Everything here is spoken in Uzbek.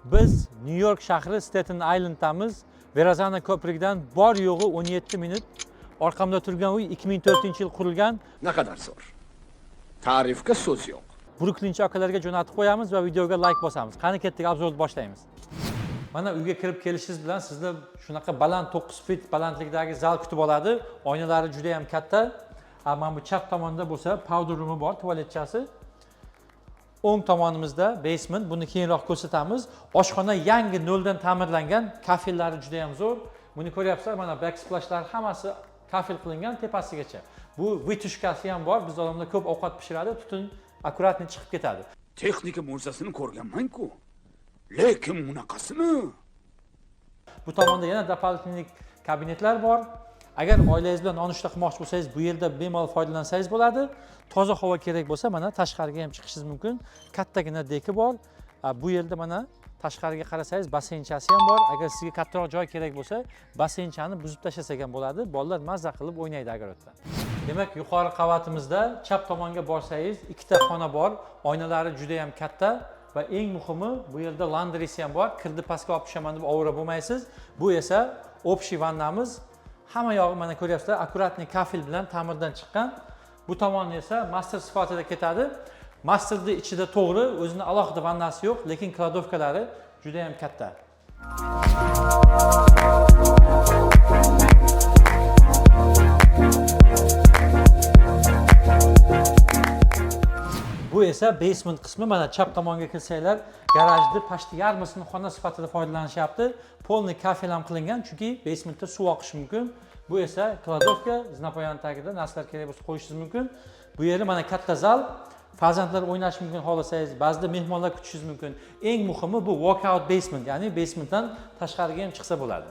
Biz Nyu York shahri Staten Islanddamiz. Verrazano ko'prigidan bor yo'g'i 17 minut. Orqamda turgan uy 2004-yil qurilgan. Ne kadar zor. Tarifga so'z yo'q. Bruklinchi akalarga jo'natib qo'yamiz va videoga like bosamiz. Qani ketdik, обзор ni boshlaymiz. Mana uyga kirib kelishingiz bilan sizni shunaqa baland 9 fit balandlikdagi zal kutib oladi. Oynalari juda ham katta. Mana bu chap tomonda bo'lsa powder roomi bor, tualetchasi. O'ng tomonimizda basement, buni keyinroq ko'rsatamiz. Oshxona yangi noldan ta'mirlangan, kafellari juda ham zo'r. Buni ko'ryapsizlar, mana backsplashlar hammasi kafel qilingan tepasigacha. Bu вытяжка si ham bor. Bizda odamlar ko'p ovqat pishiradi, tutun аккуратный chiqib ketadi. Texnika mo'jizasini ko'rganman-ku. Lekin bunaqasini. Bu tomonda yana дополнительный kabinetlar bor. Agar oilangiz bilan nonushta qilmoqchi bo'lsangiz, bu yerda bemalol foydalansangiz bo'ladi. Toza havo kerak bo'lsa, mana tashqariga ham chiqishingiz mumkin. Kattagina deck i bor. Bu yerda mana tashqariga qarasangiz basseynchasi ham bor. Agar sizga kattaroq joy kerak bo'lsa, basseynchani buzib tashlasak ham bo'ladi. Bolalar mazza qilib o'ynaydi огород da. Demak, yuqori qavatimizda chap tomonga borsangiz ikkita xona bor. Oynalari juda ham katta va eng muhimi, bu yerda laundry si ham bor. Kirni pastga olib tushaman deb ovora bo'lmaysiz. Bu esa общий vannamiz. Hamma yog'i mana ko'ryapsizlar, аккуратный kafel bilan ta'mirdan chiqqan. Bu tomoni esa master sifatida ketadi. Masterni ichida to'g'ri o'zini alohida vannasi yo'q, lekin кладовка lari juda ham katta. Bu esa basement qismi. Mana chap tomonga kirsanglar, garajni почти yarmisini xona sifatida foydalanishyapti. Полный kafel ham qilingan, chunki basementda suv oqishi mumkin. Bu esa кладовка, zinapoyani tagida narsalar kerak bo'lsa qo'yishingiz mumkin. Bu yeri mana katta zal. Farzandlar o'ynashi mumkin xohlasangiz, ba'zida mehmonlar kutishingiz mumkin. Eng muhimi, bu walkout basement, ya'ni basementdan tashqariga ham chiqsa bo'ladi.